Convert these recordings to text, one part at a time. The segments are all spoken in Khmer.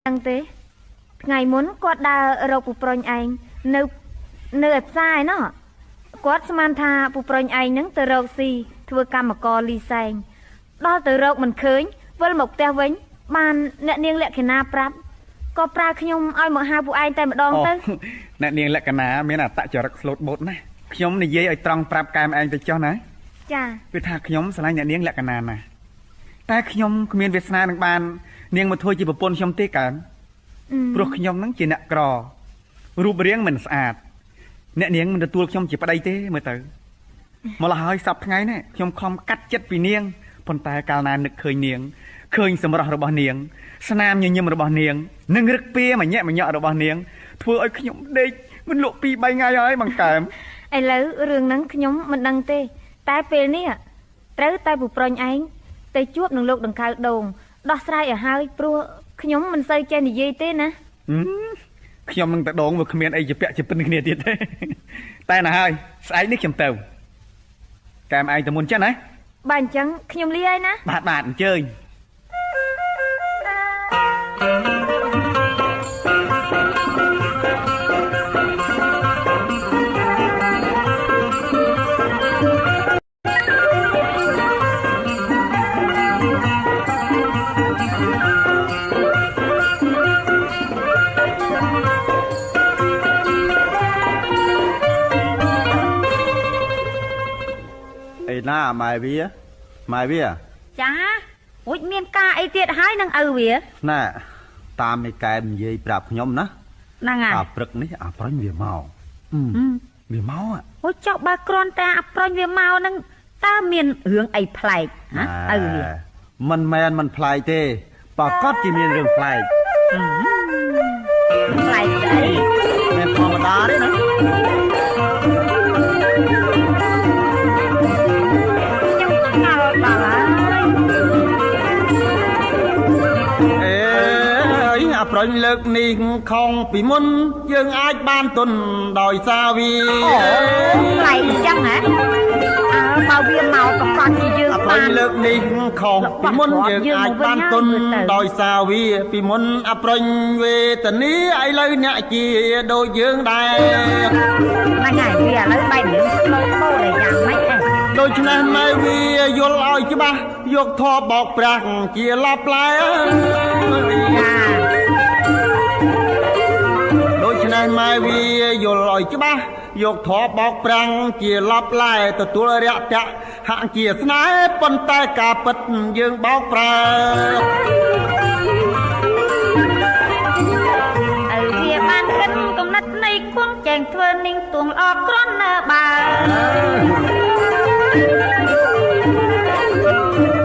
ដឹងទេថ្ងៃមុនគាត់ដើររកពូប្រុញឯងនៅឯផ្សារឯណោះគាត់ស្មានថាពូប្រុញឯងនឹងទៅរកស៊ីធ្វើកម្មករលីសែងដល់ទៅរកមិនឃើញវិលមកផ្ទះវិញបានអ្នកនាងលក្ខិណាប្រាប់ក៏ប្រើខ្ញុំឲ្យមកហៅពួកឯងតែម្ដងទៅអ្នកនាងលក្ខណាមានអត្តចរិតស្លូតបូតណាស់ខ្ញុំនិយាយឲ្យត្រង់ប្រាប់កែមឯងទៅចុះណាចាគឺថាខ្ញុំស្រឡាញ់អ្នកនាងលក្ខណាណាតែខ្ញុំគ្មានវាសនានឹងបាននាងមកធ្វើជាប្រពន្ធខ្ញុំទេកើមព្រោះខ្ញុំនឹងជាអ្នកក្ររូបរាងមិនស្អាតអ្នកនាងមិនទទួលខ្ញុំជាប្តីទេមើលទៅមកលហើយសប្តាហ៍ថ្ងៃនេះខ្ញុំខំកាត់ចិត្តពីនាងប៉ុន្តែកាលណានឹកឃើញនាងឃើញសម្រស់របស់នាងស្នាមញញឹមរបស់នាងនិងរឹកពៀមញាក់មញាក់របស់នាងធ្វើឲ្យខ្ញុំដេកមិនលក់2 3ថ្ងៃហើយបងកែមឥឡូវរឿងហ្នឹងខ្ញុំមិនដឹងទេតែពេលនេះត្រូវតែពូប្រុញឯងទៅជួបនឹងលោកដង្កៅដូងដោះស្រាយឲ្យហើយព្រោះខ្ញុំមិនសូវចេះនិយាយទេណាខ្ញុំនឹងតដងវាគ្មានអីជាពាក់ជាពិនគ្នាទៀតទេតែណាហើយស្អែកនេះខ្ញុំទៅកែមឯងទៅមុនចឹងណាបាទអញ្ចឹងខ្ញុំលាហើយណាបាទបាទអញ្ជើញណាម៉ែវាម៉ែវាចារួចមានការអីទៀតហើយនឹងឪវាណែតាមឯកែមនិយាយប្រាប់ខ្ញុំណាហ្នឹងហើយអាព្រឹកនេះអាប្រុញវាមកវាមកអូចុះបើគ្រាន់តែអាប្រុញវាមកហ្នឹងតើមានរឿងអីប្លែកហ៎ឪវាមិនមែនមិនប្លែកទេប្រកាសជាមានរឿងប្លែកប្លែកស្អីមិនធម្មតាទេណាប្រុញលើកនេះខំពីមុនយើងអាចបានទុនដោយសារវាអូប្លែកអញ្ចឹងហ៎អើបើវាមកប្រកាសជាយើងបានប្រុញលើកនេះខំពីមុនយើងអាចបានទុនដោយសារវាពីមុនអប្រុញវេទនីឥឡូវអ្នកជាដូចយើងដែរហ្នឹងហើយវាឥឡូវបែបរឿងស្លូតបូតឯយ៉ាងម៉េចឯងដូច្នេះម៉ែវាយល់ឲ្យច្បាស់យកធម៌បោកប្រាស់ជាឡាប់ឡែចាដូច្នេះម៉ែវាយល់ឲ្យច្បាស់យកធម៌បោកប្រាំងជាឡាប់ឡែទទួលរយៈហាក់ជាស្នេហ៍ប៉ុន្តែការពិតយើងបោកប្រើឪវាបានគិតកំណត់នៃគង់ចែងធ្វើនាងទួងល្អក្រន់នៅបើ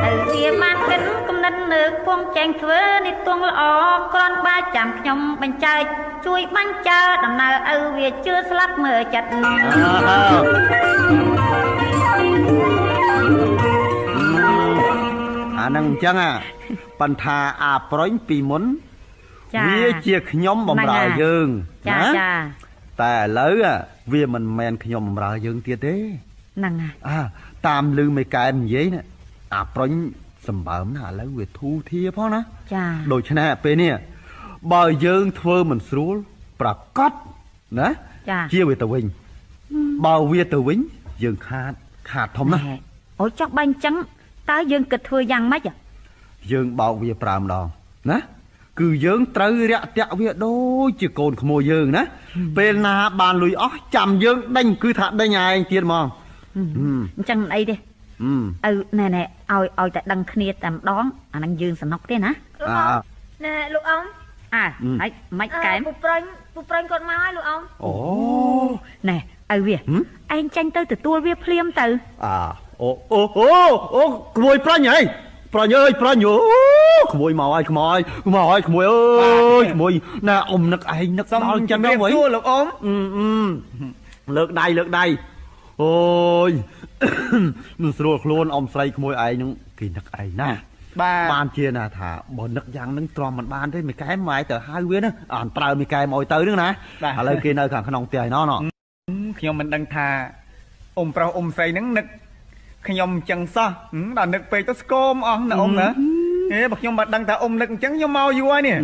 ឪវាបានគិតកំណត់នៅគង់ចែងធ្វើនេះទួងល្អក្រន់បើចាំខ្ញុំបញ្ចើចជួយបាញ់ចើដំណើរឪវាជឿស្លាប់មើលចិត្តអានឹងអញ្ចឹងប៉ុន្តែអាប្រុញពីមុនវាជាខ្ញុំបំរើយើងចាចាតែឥឡូវវាមិនមែនខ្ញុំបំរើយើងទៀតទេហ្នឹងហើយអាតាមលឺមេកែមនិយាយណាអាប្រុញសម្បើមណាឥឡូវវាធូរធាផងណាចាដូច្នេះពេលនេះបើយើងធ្វើមិនស្រួលប្រកាសណាជាវាទៅវិញបើវាទៅវិញយើងខាតធំណាស់អូចុះបើអញ្ចឹងតើយើងគិតធ្វើយ៉ាងម៉េចយើងបោកវាប្រើម្ដងណាគឺយើងត្រូវរាក់ទាក់វាដូចជាកូនក្មួយយើងណាពេលណាបានលុយអស់ចាំយើងដេញគឺថាដេញឯងទៀតហ្មងអញ្ចឹងមិនអីទេឪណែណែឲ្យតែដឹងគ្នាតែម្ដងអាហ្នឹងយើងសំណុកទេណាណែលោកអ៊ំអើហើយមិនកែមពូប្រុញគាត់មកហើយលោកអ៊ំអូណែឪវាឯងចាញ់ទៅទទួលវាភ្លាមទៅអាអូអូអូអូក្មួយប្រុញហីប្រុញអើយប្រុញអូក្មួយមកហើយក្មួយមកហើយក្មួយអើយក្មួយណាអ៊ំនឹកឯងនឹកដល់ចិត្តហ្នឹងវិញលោកអ៊ំលើកដៃលើកដៃអូយមិនស្រួលខ្លួនអ៊ំស្រីក្មួយឯងហ្នឹងគេនឹកឯងណាបាទបានជាណាថាបើនឹកយ៉ាងហ្នឹងទ្រាំមិនបានទេមីកែមមកទៅហៅវាណាអានប្រើមីកែមឲ្យទៅហ្នឹងណាឥឡូវគេនៅខាងក្នុងផ្ទះឯណោះខ្ញុំមិនដឹងថាអ៊ំប្រុសអ៊ំស្រីហ្នឹងនឹកខ្ញុំអញ្ចឹងសោះដល់នឹកពេកទៅស្គមអស់ណាអ៊ំណា ហេបើខ្ញុំមិនដឹងថាអ៊ំនឹកអញ្ចឹងខ្ញុំមកយូរហើយនេះ